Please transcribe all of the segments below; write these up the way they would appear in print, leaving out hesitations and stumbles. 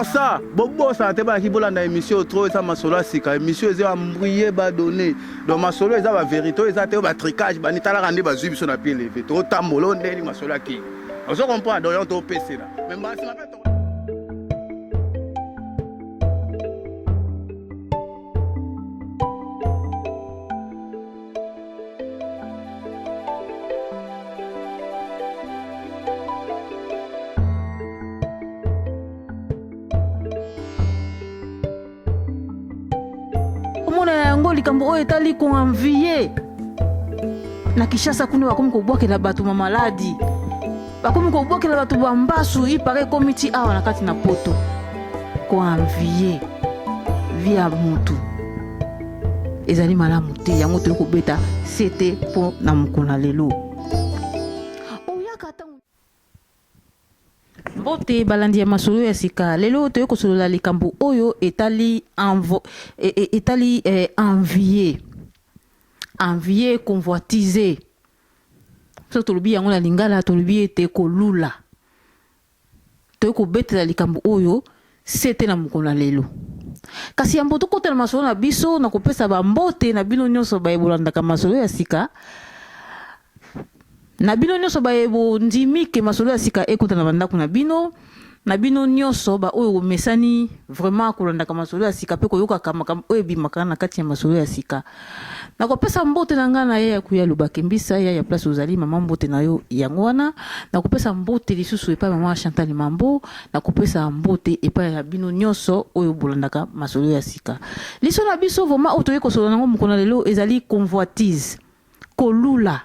Ça bobosana te bana ki bolanda émission trop eza masolo ya sika émission eza embrouille ba donner donc masolo eza ba vérité oyo eza te oyo ba tricage bani talaka nde bazwi biso na pied levé totambola oyo ndeni masolo ya kii ozo comprendre donc yango topesela mais mbala nsima mpe Komona yango likambo oyo etali koenvie na Kinshasa kuna bakomi kobwakela bato ma maladi bakomi kobwakela bato bambasu ipare ekomi ti awa na kati na poto koenvie vie ya mutu ezali malamu te yango toyei kobeta sete mpo na mokolo na lelo oyaka ntango Mbote balandi ya masolo ya sika. Lelo toye kosolola likambo oyo etali envo, e, e, etali eh, envier. Envier, convoitiser. Soki tolobi yango na lingala tolobi ete kolula. Toye kobetela likambo oyo sete na mokolo na lelo. Kasi yambo tokota na masolo na biso, nakopesa ba mbote na bino nyonso baye bolandaka masolo ya sika. Na bino nyonso baye bondimi ke masolo ya sika ekota na bandako na bino, na bino nyonso ba oyo bomesani vraiment kolandaka masolo ya sika pe koyokaka makambo oyo ebimaka na kati ya masolo ya sika. Nakopesa mbote na ngai na yaya Kuya Lubakembisa, yaya place ozali mama mbote na yo yango wana. Nakopesa mbote lisusu epai mama Chantal Mambo, nakopesa mbote epai ya bino nyonso oyo bolandaka masolo ya sika. Liso na biso vraiment oyo toyei kosolola nango mokolo na lelo ezali convoitise, kolula.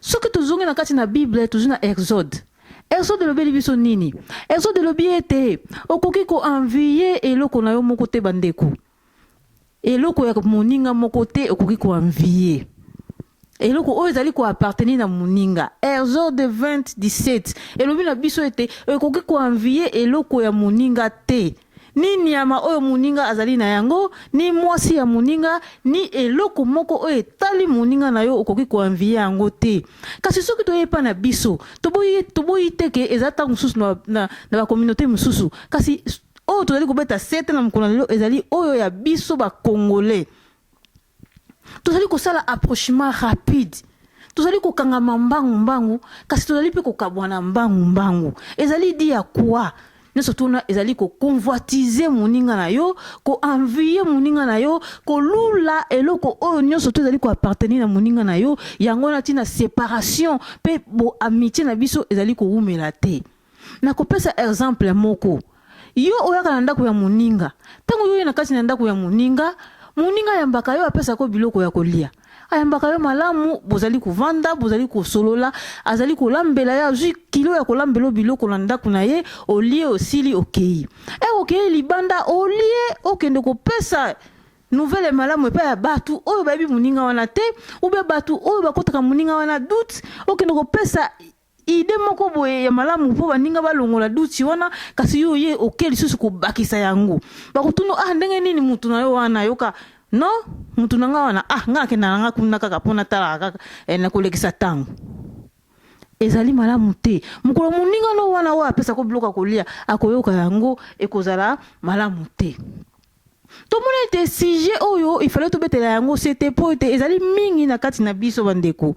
Soki tozongi na kati na Bible, tozwi na Exode. Exode elobeli biso nini? Exode elobi ete okoki ko envier eloko na yo moko te bandeko. Eloko ya moninga moko te okoki ko envier. Eloko oyo ezali ko appartenir na moninga. Exode 20, 17 elobi na biso ete okoki ko envier eloko ya moninga te. Ni nyama oyo moninga azali na yango, ni mwasi ya moninga, ni eloko moko oyo etali moninga na yo okoki ko envier yango te. Kasi soki toye epai na biso, toboyi, toboyi te ke eza ntango mosusu na, na, na ba communaute mosusu. Kasi oyo tozali kobeta sete na mokolo na lelo ezali oyo ya biso ba Congolais. Tozali kosala approchement rapide. Tozali kokangama mbangu mbangu, kasi tozali mpe kokabwana mbangu mbangu. Ezali di ya quoi? Nyonso tuna ezali ko convoitiser moninga na yo, ko envier moninga na yo, kolula eloko oyo nyonso to ezali ko appartenir na moninga na yo. Yango wana ntina separation mpe bo amitie na biso ezali kowumela te. Nakopesa exemple moko. Yo oyaka na ndako ya moninga. Tango yo oye na kati na ndako ya moninga, moninga ayambaka yo, apesaka yo biloko ya kolia. Ayambaka yo malamu, bozali kovanda, bozali kosolola, azali kolambela yo, azui kilo ya kolambela yo biloko na ndako na ye, olie, osili, okeyi. Heure okeyi libanda, olie, okende kopesa nouvelle ya malamu epai ya batu oyo bayebi moninga wana te, ou bien batu oyo bakotaka moninga wana doute, okende kopesa Idee moko boye ya malamu mpo baninga balongola duti wana, kasi yo oye oke lisusu kobakisa yango. Bakotuna ah ndenge nini mutu na yo wana yoka non mutu na nga wana ah nga nakenda na nga kuna kaka mpo natalaka kaka eh, na kolekisa ntango. Ezali malamu te. Mokolo moninga no wana oyo apesaka biloko ya kolia akoyoka yango ekozala malamu te. Tomoni ete sujet oyo il fallait tobetela yango sete mpo ete ezali mingi na kati na biso bandeko.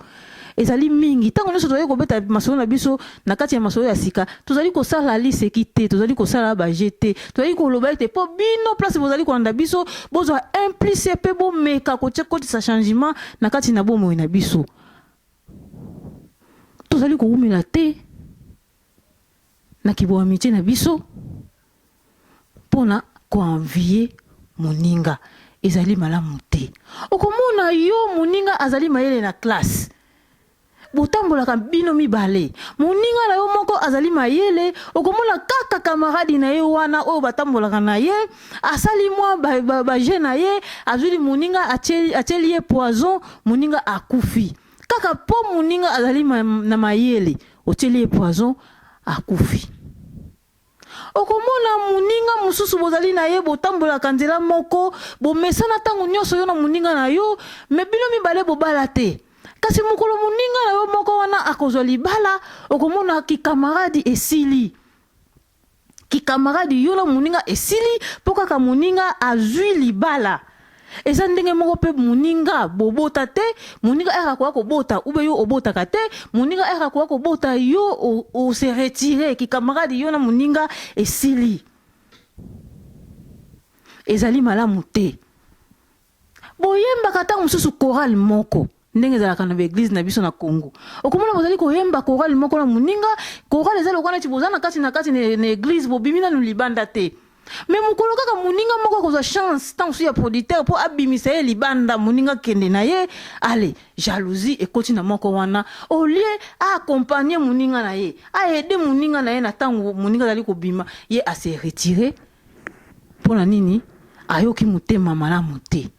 Ezali mingi. Ntango nyonso tozali kobeta masolo na biso na kati ya masolo ya sika, tozali kosala liseki te, tozali kosala ba jeux te. Tozali koloba ete mpo bino place bozali kolanda biso, bozwa implice mpe bomeka kotia kotisa changement na kati na bomoi na biso. Tozali kowumela te na kibo-amitie na biso. Pona ko envier moninga ezali malamu te. Okomona yo moninga azali mayele na classe. Botambolaka bino mibale. Moninga na yo moko azali mayele, okomona kaka camarade na ye wana oyo batambolaka na ye, asali mwa ba, ba, ba jeux na ye, azwili moninga atieli ye poison, moninga akufi. Kaka po moninga azali ma, na mayele, otieli ye poison, akufi. Okomona moninga mosusu bozali na ye, botambolaka nzela moko, bomesana ntango nyonso yo na moninga na yo, mais bino mibale bobala te. Kasi mokolo moninga na yo moko wana akozwa libala, okomona ki camarade esili. Ki camarade yo na moninga esili po kaka moninga azui libala. Eza ndenge moko pe moninga bobota te, moninga heure akoya kobota ou bien yo obotaka te, moninga heure akoya kobota yo o se retirer, ki camarade yo na moninga esili. Ezali malamu te. Boyembaka tango mosusu chorale moko ndenge ezalaka na ba eglise na biso na Congo. Okomona bozali koyemba chorale moko na moninga, chorale eza lokola neti boza na kati na kati na eglise, bobimi nanu libanda te. Mais mokolo kaka moninga moko akozwa chance tango mosusu ya producteur po abimisa ye libanda, moninga akende na ye, allez, jalousie ekoti na moko wana, au lieu a accompagner moninga na ye, a aider moninga na ye na tango moninga azali kobima, ye a se retirer. Mpo na nini ayoki motema malamu te?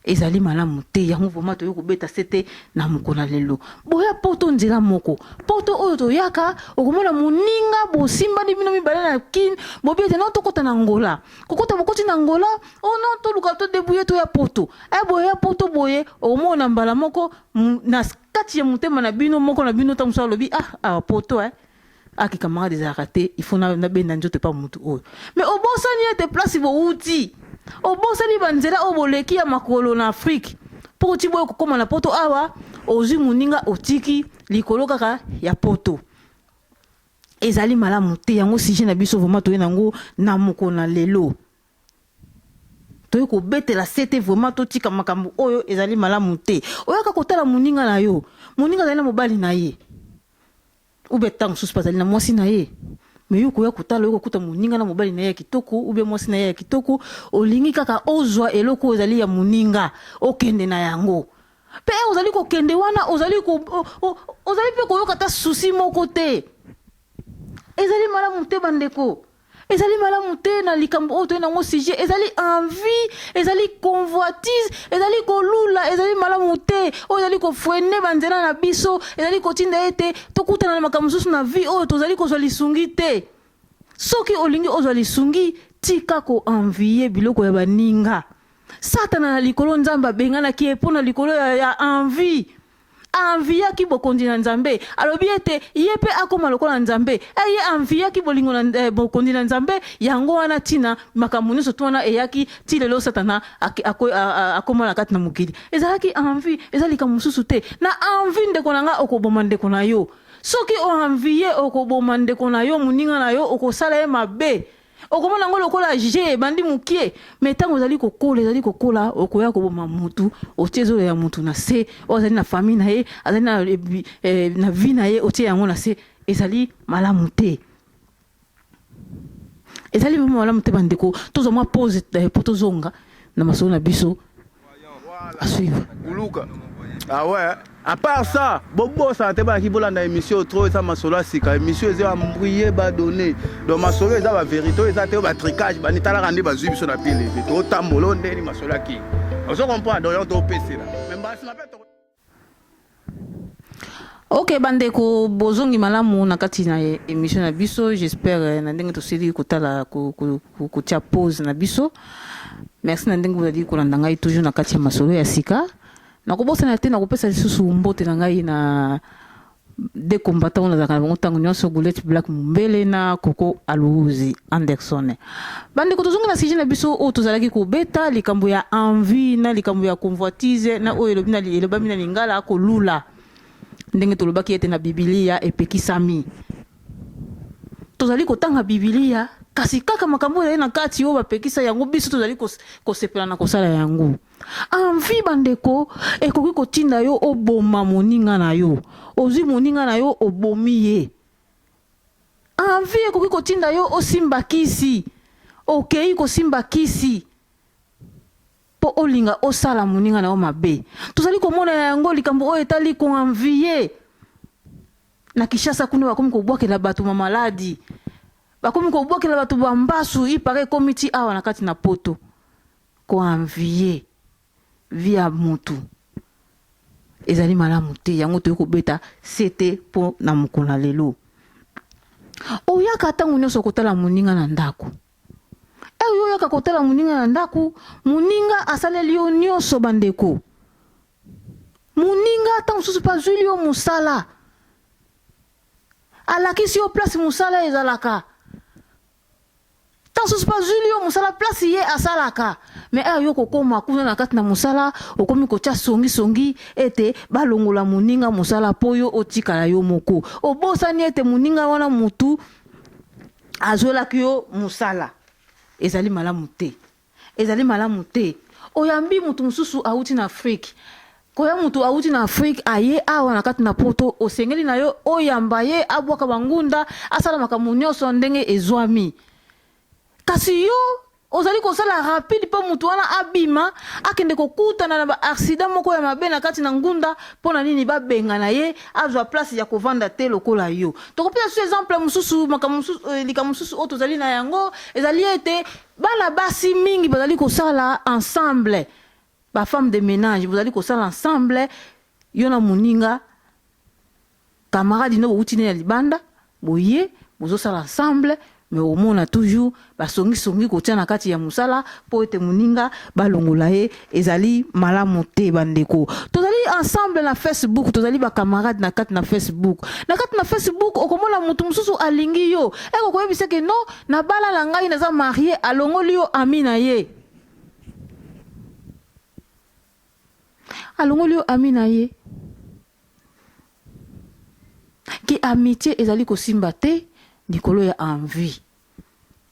Ezali malamu te yango vraiment toye kobeta sete na mokolo na lelo. Boya poto nzela moko. Poto oyo toyaka okomona moninga bosimbani bino mibale na kin bobi ete non tokota na Angola. Kokota bokoti na Angola oh non toluka to debrouiller toya poto. Eh boya poto boye okomona mbala moko na kati ya motema na bino moko na bino tango mosusu alobi ah awa poto eh. Ah ki camarade ezalaka te, il faut na benda nzoto epa mutu oyo. Mais obosani ete place bowuti, obosani ba nzela oyo boleki ya makolo na Afrique po ti boye kokoma na poto awa, ozui moninga otiki likolo kaka ya poto. Ezali malamu te, yango sujet na biso vraiment toye nango na mokolo na lelo. Toye kobetela sete vraiment totika makambo oyo ezali malamu te. Oyaka kotala moninga na yo, moninga azali na mobali na ye. Ou bien tango mosusu pe azali na mwasi na ye mais yo okoya kotala oye kokuta moninga na mobali na ye ya kitoko ou bien mwasi na ye ya kitoko olingi kaka ozwa eloko oyo ezali ya moninga okende na yango pe ozali kokende wana ozali ko, ozali pe koyoka ata souci moko te ezali malamu te bandeko. Ezali malamu te na likambo oyo toye nango sujet ezali envie, ezali convoitise, ezali kolula, ezali malamu te oyo ezali ko freiner ba nzela na biso, ezali kotinda ete tokutana na makambo mosusu na vie oyo tozali kozwa lisungi te. Soki olingi ozwa lisungi, tika ko envier biloko ya baninga. Satana na likolo Nzambe abenganaki ye mpo na likolo ya, ya envie. A enviaki bokonzi na Nzambe. Alobi ete ye pe akoma lokola Nzambe. Eh, ye a enviaki bolingo na, eh, bokonzi na Nzambe. Yango wana ntina makambo nyonso tu wana eyaki ti lelo Satana akoma na kati na mokili. Ezalaki envie, eza likambo mosusu te. Na envie, ndeko na nga, okoboma ndeko na yo. Soki o envier, okoboma ndeko na yo, moninga na yo, okosala ye mabe. Okomona yango lokola jeu ebandi mukie mais tango ezali kokola ezali kokola okoya koboma mutu otie zolo ya mutu na se oyo azali na famille na ye azali na, eh, na vie na ye otie yango na se ezali malamu te ezali vraiment malamu te bandeko tozwa mwa pause eh, po tozonga na masolo na biso à suivre. Kuluka. Ah ouais. À part ça, bobosana te bana ki bolanda émission trop eza masolo ya sika émission eza embrouillé ba données donc masolo eza ba vérité oyo eza te ba tricage bani talaka nde bazwi biso na pied levé totambola oyo ndeni masolo ya kii ozo comprendre donc yango topesela mais mbala nsima mpe Ok bandeko bozongi malamu na kati na émission na biso j'espère eh, na ndenge tosili kotala kotia pause na biso merci na ndenge bozali kolanda ngai toujours na kati ya masolo ya sika nakobosana te nakopesa lisusu mbote na ngai na de combattant oyo nazalaka na bango ntango nyonso Goulette Black Mumbele na Coco Alouzi Anderson. Bandeko tozongi na sujet na biso oyo tozalaki kobeta likambo ya envie na likambo ya convoitise na oyo elobi na elobami na lingala kolula ndenge tolobaki ete na Biblia epekisami. Tozali kotanga Biblia kasi kaka makambo oyo ezali na kati oyo bapekisa yango biso tozali kosepela na kosala yango. Envie bandeko ekoki kotinda yo oboma moninga na yo. Ozwi moninga na yo obomi ye. Envie ekoki kotinda yo osimba kisi. Okeyi kosimba kisi mpo olinga osala moninga na yo mabe. Tozali komona yango likambo oyo etali ko envier. Na Kinshasa kuna bakomi kobwakela bato ma maladi. Bakomi kobwakela bato ba mbasu, il parait ekomi ti awa na kati na poto. Ko envier vie ya mutu ezali malamu te yango toyei kobeta sete mpo na mokolo na lelo. Oyaka ntango nyonso kotala moninga na ndako. Ere yo oyaka kotala moninga na ndako, moninga asaleli yo nyonso bandeko. Moninga ntango mosusu mpe azwili yo mosala. Alakisi yo place mosala ezalaka. Ntango mosusu mpe azwili yo mosala place ye asalaka, me ayo yo kokoma kuna na kati na mosala, okomi kotya songisongi ete balongola moninga mosala mpo yo otikala yo moko. Obosani ete moninga wana mutu azwelaki yo mosala. Ezali malamu te. Ezali malamu te. Oyambi mutu mosusu awuti na Afrique. Koya mutu awuti na Afrique aye awa na kati na poto, osengeli na yo oyamba ye, abwaka ba ngunda, asala makambo nionso ndenge ezwami. Kasi yo ozali kosala rapide mpo mutu wana abima, akende kokutana na ba accident moko ya mabe na kati na ngunda, mpo na nini babengana ye, azwa place ya kovanda te lokola yo. Tokopesa lisusu exemple mosusu, makambo mosusu, likambo mosusu oyo tozali na yango, ezali ete Bana basi mingi bazali kosala ensemble, ba femmes de menage bozali kosala ensemble, yo na moninga camarade no bowuti ne na libanda, boye bozosala ensemble, mais omona toujours basongi songi kotia na kati ya mosala po ete moninga balongola ye, ezali malamu te bandeko. Tozali ensemble na Facebook, tozali ba camarade na kati na Facebook. Na kati na Facebook okomona mutu mosusu alingi yo, eko koyebisa ke non Na bala na ngai naza marie alongoli yo ami na ye. Alongoli yo ami na ye. Ki amitie ezali kosimba te likolo ya envie.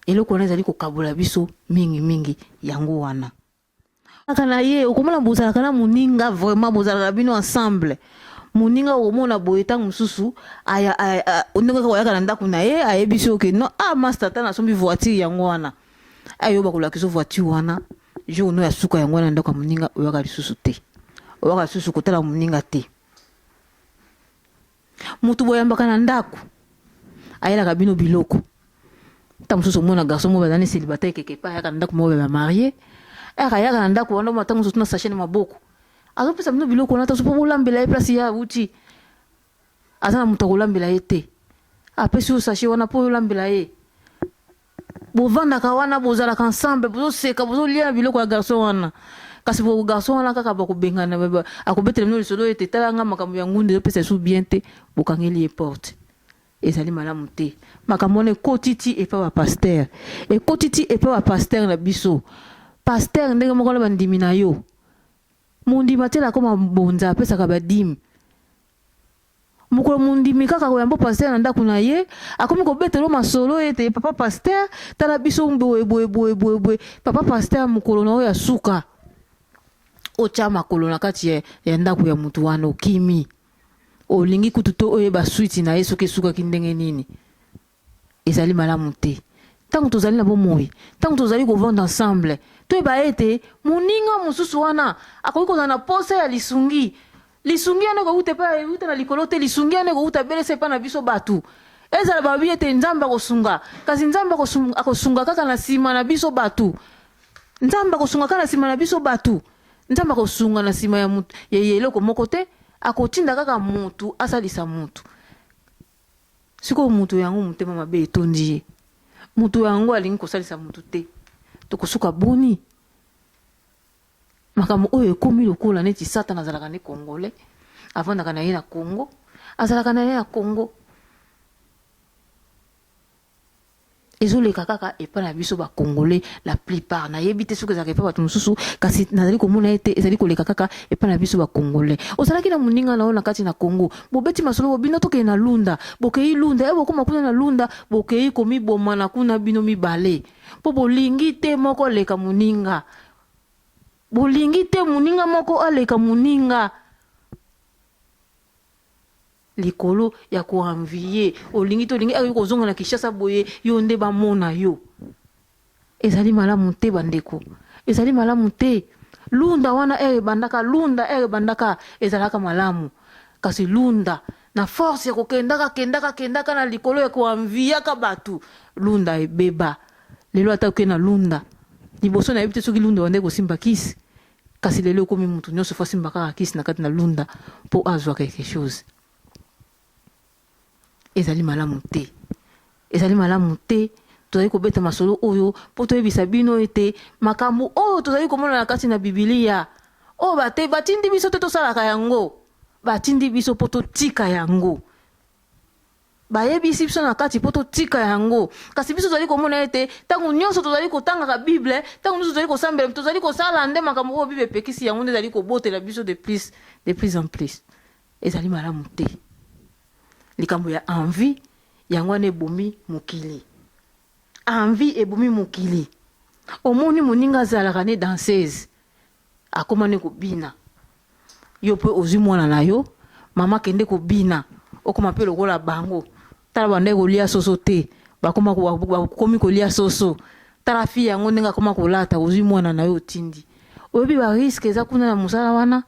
Eloko wana ezali kokabola biso mingi mingi yango wana. Kaka na ye okomona bozalaka na moninga vraiment bozalaka bino ensemble moninga okomona boye ntango mosusu ndenge kaka oyaka na ndako na ye ayebisi yo ke non ah master ata nasombi voiture yango wana ayo bakolakisa voiture wana jour no ya suka yango wana ndako ya moninga oyaka lisusu te oyaka lisusu kotala moninga te Mutu boyambaka na ndaku ayelaka bino biloko ntango mosusu omona garçon moko bazali célibataire quelque part ayaka na ndako moko ba marie ayaka ayaka na ndako wana ntango mosusu na sachet na maboko azopesa bino biloko wana ntango mpo bolambela ye place ye awuti aza na moto akolambela ye te apesi yo sachet wana mpo olambela ye Bovandaka wana bozalaka ensemble bozoseka bozolia na biloko ya garçon wana kasi bo garçon wana kaka bakobengana akobetela bino lisolo ete tala nga makambo ya ngunda ezopesa lisusu bien te bokangeli ye porte ezali malamu te makambo wana ekoti ti epa ba pasteur ekoti ti epa ba pasteur na biso pasteur ndenge moko na bandimi na yo mondimi atiela akoma mbonza apesaka ba dime Mokolo mondimi kaka koyamba pasteur na ndako na ye, akomi kobetelo masolo ete papa pasteur, tala biso boye boye boye boye boye. Papa pasteur, mokolo na yo ya suka otya makolo na kati ya, ya ndako ya moto wana, okimi, olingi kutu to oyeba suite na ye soki esukaki ndenge nini. Ezali malamu te. Ntango tozali na bomoi, ntango tozali kovanda ensemble, toyeba ete moninga mosusu wana akoki kozala na posa ya lisungi. Lisungi wana ekowuta epai euta na likolo te, lisungi wana ekowuta belese epai na biso bato. Ezala balobi ete Nzambe akosunga, kasi Nzambe akosunga, akosunga kaka na nsima na biso bato. Nzambe akosunga kaka na nsima na biso bato. Nzambe akosunga na nsima ya, ya eloko moko te, akotinda kaka moto asalisa moto. Sikoyo mutu yango motema mabe etondi ye. Mutu yango alingi kosalisa mutu te. Tokosuka boni? Makambo oyo ekomi lokola neti Satana azalaka nde Congolais, avandaka na ye na Congo, azalaka na ye na Congo. Ezoleka kaka epai na biso ba congolais la plupart. Nayebi te soki ezalaka epai bato mosusu, kasi nazali komona ete ezali koleka kaka epai na biso ba congolais. Ozalaki na moninga na yo na kati na Congo, bobeti masolo bo bino tokende na Lunda, bokei Lunda, e bokoma kuna na Lunda, bokei komibomana kuna bino mibale, mpo bolingi te moko aleka moninga, bolingi te moninga moko aleka moninga. Likolo ya ko envier olingi te olingi akoki kozonga na Kinshasa boye yo nde bamona yo ezali malamu te bandeko ezali malamu te lunda wana heure ebandaka lunda heure ebandaka ezalaka malamu kasi lunda na force ya kokendaka kendaka kendaka na likolo ya ko enviaka batu lunda ebeba lelo ata oke na lunda liboso nayebi te soki lunda ebandaki kosimba kisi Kasi lelo ekomi mutu nionso faut asimba kaka kisi na kati na lunda po azua quelque chose. Ezali malamu te. Ezali malamu te. Tozali kobeta masolo oyo po toyebisa bino ete makambo oyo tozali komona na kati na Bibilia, oyo bate batindi biso te tosalaka yango, batindi biso po totika yango. Bayebisi biso na kati mpo totika yango. Kasi biso tozali komona ete ntango nyonso tozali kotangaka Bible, ntango nyonso tozali kosambela, tozali kosala nde makambo oyo Bible epekisi, yango nde ezali kobotela biso de plus, de plus en plus. Ezali malamu te. Likambo ya envie, yango wana ebomi mokili. Envie ebomi mokili. Omoni moninga azalaka ne danseuse, akoma ne kobina. Yo pe ozui mwana na yo, mama kende kobina, okoma pe lokola bango. Tala bandaki kolia soso te, bakoma bakomi kolia soso. Tala fille yango ndenge akoma kolata, ozui mwana na yo otindi. Oyebi ba risque eza kuna na mosala wana?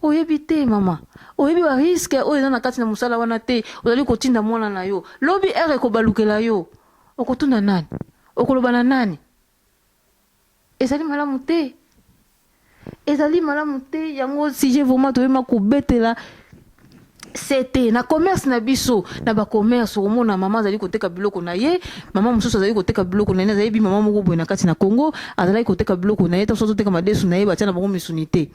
Oyebi te mama. Oyebi ba risque oyo eza na kati na mosala wana te. Ozali kotinda mwana na yo. Lobi heure ekobalukela yo. Okotuna nani? Okoloba na nani? Ezali malamu te. Ezali malamu te. Yango sujet vraiment toyema kobetela sete na commerce na biso na ba commerce okomona mama azali koteka biloko na ye mama mosusu azali koteka biloko na ye nazali bi mama moko boye na kati na Congo azalaki koteka biloko na ye ntango mosusu azoteka madesu na ye batia na bango misuni te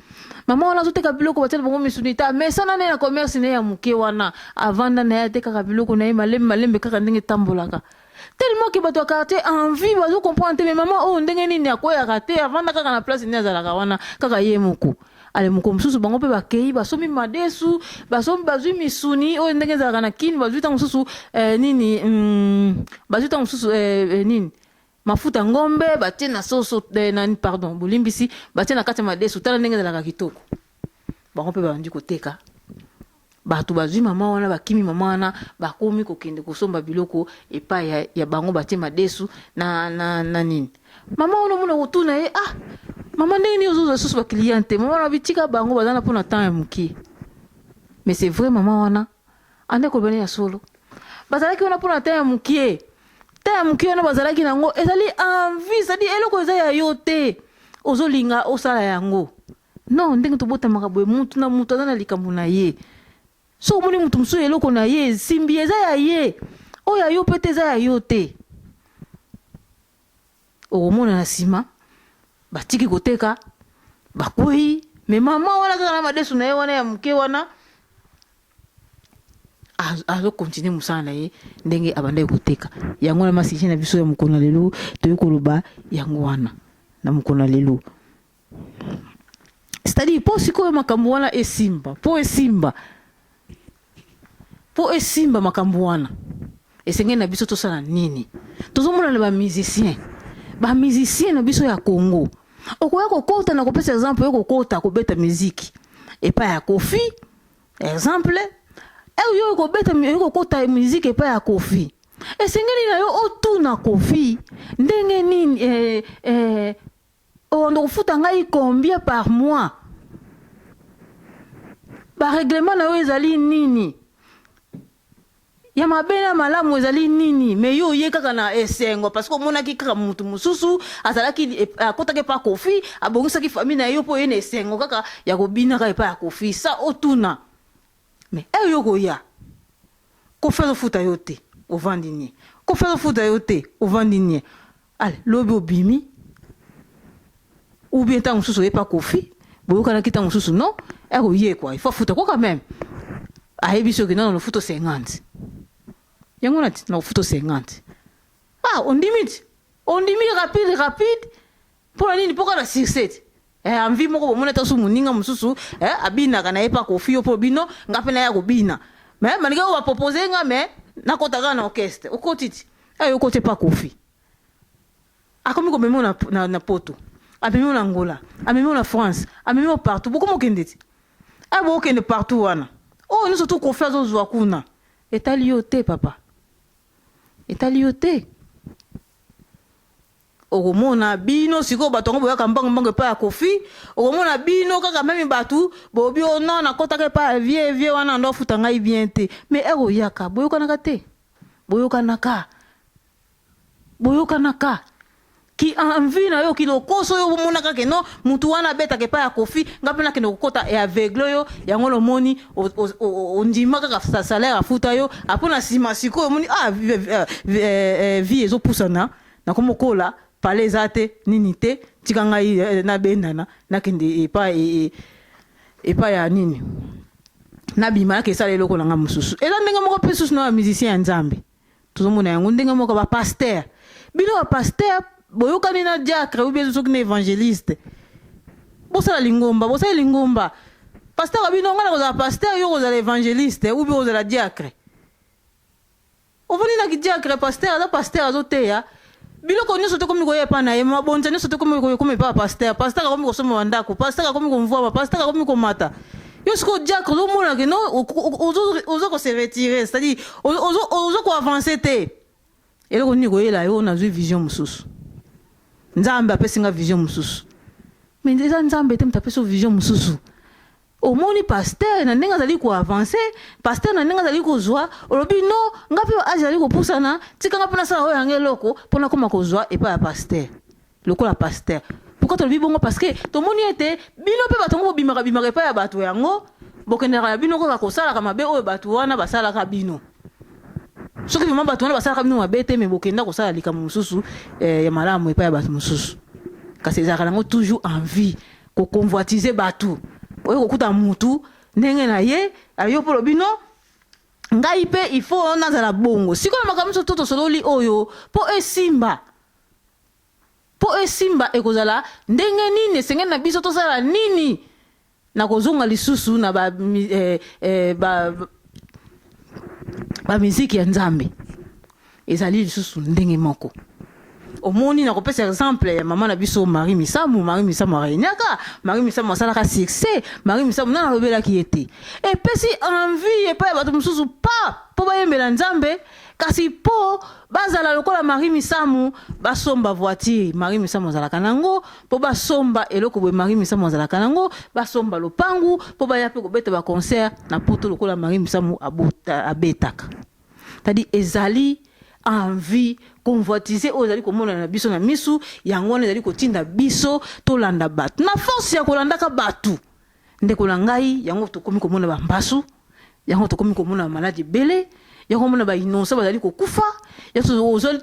mama wana azoteka biloko batia na bango misuni te amesana na ye na commerce na ye ya moke wana avanda na ye atekaka biloko na ye malembe malembe kaka ndenge etambolaka Tellement que bato ya quartier envie bazo comprendre te mais maman oyo ndenge nini akweyaka te avanda kaka na place nini azalaka wana kaka ye moko. Ale mokolo mosusu bango mpe bakei basombi madesu basombi bazwi misuni oyo ndenge ezalaka na kin bazwi ntango mosusu eh, nini mm, bazwi ntango mosusu eh, eh, nini mafuta ngombe batie na soso eh, na, pardon bolimbisi batie na kati ya madesu tala ndenge ezalaka kitoko bango mpe babandi koteka Bato bazwi mama wana, bakimi mama wana, bakomi kokende kosomba biloko epai ya, ya bango batie madesu na, na, na nini. Mama wana omona kotuna ye, ah, mama ndenge nini ozozwa lisusu ba client te? Mama wana bitika bango baza na mpo na temps ya moke. Mais c'est vrai mama wana ande koloba ne ya solo. Bazalaki wana mpo na temps ya moke. Temps ya moke wana bazalaki na yango ezali envie, c'est-à-dire eloko eza ya yo te. Ozolinga osala yango. Non, ndenge tobotamaka boye mutu na mutu aza na likambo na ye. Soki omoni mutu mosusu eloko na ye esimbi eza ya ye, oyo ya yo pe te eza ya yo te. Okomona na sima batiki koteka bakweyi, mais mama wana kaka na madesu na ye wana ya moke wana azo continuer mosala na ye ndenge abandaki koteka. Yango wana ma sujet na biso ya mokolo na lelo toyei koloba yango wana na mokolo na lelo. C'est-à-dire mpo sikoyo makambo wana esimba, mpo esimba, mpo esimba makambo wana esengeli na biso tosala nini? Tozomona na ba musiciens, ba musiciens na biso ya Congo, okoya kokota na kopesa exemple, oye kokota kobeta miziki epai ya Koffi exemple, eyo yo okobeta oye kokota miziki epai ya Koffi, esengeli na yo otuna Koffi ndenge nini eh, eh, Obanda kofuta ngai combien par mois? Ba règlement na yo ezali nini? Ya mabe na malamu ezali nini? Mais yo oye kaka na esengo parce que omonaki kaka mutu mosusu azalaki akotaki epa Koffi, abongisaki famille na ye, yo pe oye na esengo kaka ya kobinaka epa ya Koffi sans otuna. Mais heure yo okoya, Koffi azofuta yo te, ovandi nie. Koffi azofuta yo te, ovandi nie. Allez, lobi obimi ou bien tango mosusu oye pa Koffi, boyokanaki tango mosusu non, eko ye quoi, il faut afuta quoi quand même. Ayebi soki non non futo 50. Yango na na futo 50. Ah, ondimi ti. Ondimi rapide rapide. Pona nini? Po kaka succès ti. Eh, envie moko bomoni ata su moninga mosusu eh, abinaka na ye pa Koffi yo po bino nga pe naya kobina. Mais malgré oyo ba proposer nga mais nakota kaka na orchestre. Okoti ti. Eh, yo okoti pa Koffi. Akomi komema yo na, na, na poto. Amemi yo na Angola, amemi yo na France, amemi yo partout. Bokomi okende ti. Eh, bokende partout wana. Oyo nyonso tu Koffi azozwa kuna. Etali yo te papa. Etali yo te. Okomona bino sikoyo bato yango boyaka mbangu mbangu epai ya Koffi, okomona bino kaka meme bato bobi oh non nakotaka epai ya vieux, vieux wana ando afuta ngai bien te. Mais heure oyaka boyokanaka te, boyokanaka, boyokanaka ki envie na yo ki lokoso yo omonaka ke non mutu wana abetaka epai ya Koffi nga pe nakende kokota e aveugle yo yango lomoni ondima kaka salaire afuta yo apres na sima sikoyo omoni ah vie ezopusana Nakomi kokola, palais eza te, nini te, tika ngai nabendana, nakende epai epai ya nini? Nabima nake esala eloko na nga mosusu. Eza ndenge moko mpe susu na ba musicien ya Nzambe. Tozomona yango ndenge moko ba pasteur. Bino ba pasteur boyokani na diacre ou bien soki na evangeliste. Bosala lingomba, bosali lingomba. Pasteur bino nga nakozala pasteur yo kozala evangeliste ou bien kozala diacre. Ovandi na ki diacre pasteur aza pasteur azoteya biloko nyonso tokomi koya epa na ye mabonza nyonso tokomi koyokoma epa ya pasteur pasteur akomi kosomba bandako pasteur akomi komvwama pasteur akomi komata yo sikoyo diacre ozomona ke no ozo ko se retirer c'est à dire ozo ko avancer te eloko nini koyela yo nazwi vision mosusu nzambe apesi nga vision mosusu mais eza nzambe te moto apesi yo vision mosusu Omoni pasteur na ndenge azali ko avancer, pasteur na ndenge azali kozua, olobi non nga pe age ezali kopusana, tika nga pe nasala oyo ya nga eloko po nakoma kozua epai ya pasteur lokola pasteur. Pourquoi tolobi bongo? Parce que tomoni ete bino pe bato yango bobimaka bimaka epai ya bato yango, bokendaka na bino kaka kosalaka mabe oyo bato wana basalaka bino. Soki vraiment bato wana basalaka bino mabe te, mais bokenda kosala likambo mosusu eh, ya malamu epai ya bato mosusu. Kasi ezalaka nango toujours envie ko convoitiser batu oye kokuta mutu ndenge na ye ayo mpo lobi no ngai mpe il faut nazala bongo sikoyo na makambo nyonso to tosololi oyo mpo esimba mpo esimba ekozala ndenge nini esengeli na biso tosala nini na kozonga lisusu na ba, eh, eh, ba, ba miziki ya Nzambe ezali lisusu ndenge moko. Omoni, nakopesa exemple ya mama na biso Marie Misamu. Marie Misamu aregnaka, Marie Misamu asalaka succès, Marie Misamu nani alobelaki ye te. Epesi envie epai ya bato mosusu pa mpo bayembela Nzambe, kasi mpo bazala lokola Marie Misamu, basomba voiture Marie Misamu azalaka nango, mpo basomba eloko boye Marie Misamu azalaka nango, basomba lopangu mpo baya mpe kobeta ba concert na poto lokola Marie Misamu abetaka. C'est-à-dire ezali envie convoitise oyo ezali komonana na biso na misu, yango wana ezali kotinda biso tolanda bato na force ya kolandaka bato. Ndeko na ngai, yango tokomi komona ba mbasu, yango tokomi komona ba maladi ebele, yango komona ba innocent bazali kokufa,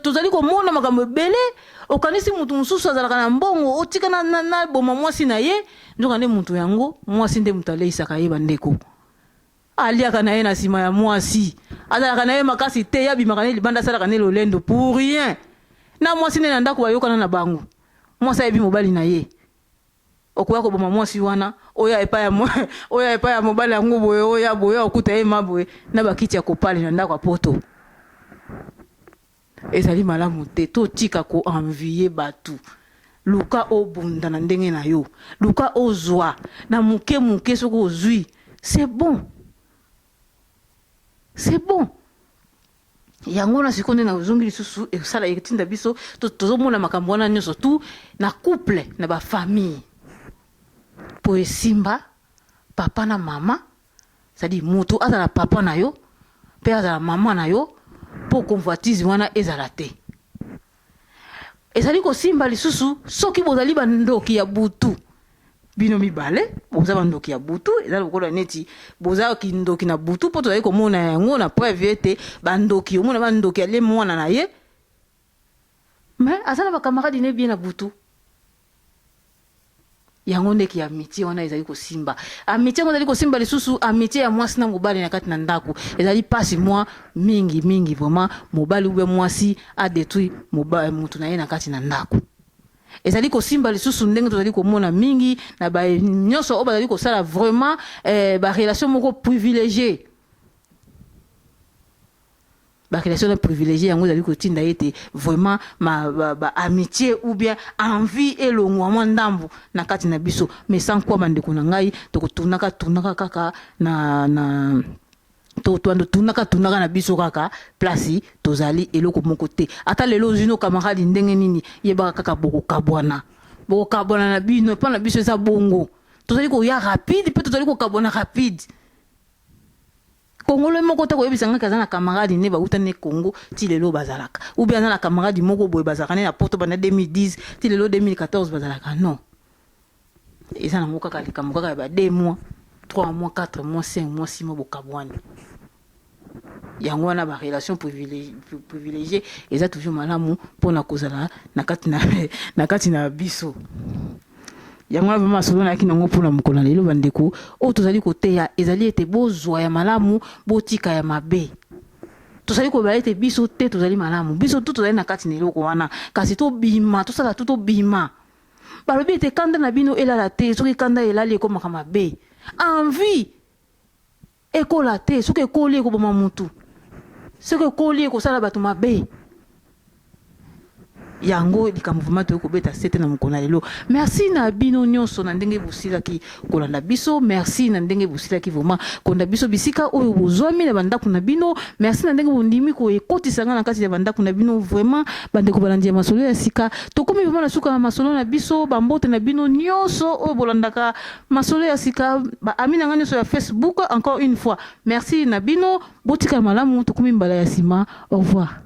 tozali komona makambo ebele. Okanisi mutu mosusu azalaka na mbongo, otika na, na, na boma mwasi na ye, nzoka nde mutu yango mwasi nde mutu aleisaka ye bandeko. Aliaka na ye na sima ya mwasi, azalaka na ye makasi te, ye abimaka ne libanda asalaka ne lolendo pour rien. Na mwasi nde na ndako bayokana na bango, mwasi ayebi mobali na ye. Okoya koboma mwasi wana, oya epai ya oya epai ya mobali yango boye, oya boye, okuta ye ma boye na bakiti ya kopale na ndako ya poto. Ezali malamu te. Totika ko envier batu. Luka obunda na ndenge na yo. Luka ozwa na muke muke soki ozwi c'est bon. C'est bon. Yango wana sikoyo nde nazongi lisusu esala etinda biso tozomona makambo wana nyonso tu na couple na ba famille po esimba papa na mama c'est à dire mutu azala papa na yo pe azala mama na yo po convoitise wana ezala te ezali kosimba lisusu soki bozali bandoki ya butu bino mibale boza bandoki ya butu eza lokola neti boza kindoki na butu mpo tozali komona yango na preuve ete bandoki omona bandoki alie mwana na ye mais aza na bacamarade ne bien na butu Yango nde ki amitie wana ezali kosimba. Amitie yango ezali kosimba lisusu amitie ya mwasi na mobali na kati na ndako. Ezali pasi mwa mingi mingi vraiment mobali ou bien mwasi a detruit mutu na ye na kati na ndako. Ezali kosimba lisusu ndenge tozali komona mingi na ba nyonso oyo bazali kosala vraiment eh, ba relation moko privilegie. Ba relation na privilegie yango ezali kotinda ete vraiment ma ba, ba amitié ou bien envie elongwa mwa ndambu na kati na biso mais sans quoi bandeko na ngai tokotunaka tunaka kaka na na tunaka tunaka na biso kaka place tozali eloko moko te ata lelo ozwi no camarade ndenge nini yebaka kaka bokokabwana bokokabwana na bino epai na biso eza bongo tozali koya rapide mpe tozali kokabwana rapide Congolais moko te koyebisa nga ke aza na camarade ne bawuta ne Congo ti lelo bazalaka ou bien aza na camarade moko boye bazalaka ne na poto banda 2010 ti lelo 2014 bazalaka non eza nango kaka likambo kaka ya ba 2 mois 3 mois 4 mois 5 mois 6 mois bokabwani yango wana ba relation privilégiée eza toujours malamu mpona kozala na kati na, na kati na biso. Yango wana vraiment masolo nayaki nango mpona mokolo na lelo, bandeko. Oyo tozali koteya ezali ete bozwa ya malamu, botika ya mabe. Tozali koloba ete biso te tozali malamu, biso tu tozali na kati na eloko wana, kasi tobima, tosala tu tobima. Balobi ete kanda na bino elala te, soki kanda elali ekomaka mabe. Envie ekola te, soki ekoli ekoboma mutu, soki ekoli ekosala bato mabe. Yango likambo vraiment toyei kobeta sete na mokolo na lelo. Merci na bino nyonso na ndenge bosilaki kolanda biso. Merci na ndenge bosilaki vraiment kolanda biso bisika oyo bozwami na bandako na bino. Merci na ndenge bondimi koekotisa nga na kati ya bandako na bino. Vraiment bandeko balandi ya masolo ya sika, tokomi vraiment na suka ya masolo na biso. Bambote na bino nyonso oyo bolandaka masolo ya sika, ba amis na nga nyonso ya Facebook, encore une fois merci na bino. Botikala malamu, tokomi mbala ya nsima. Au revoir.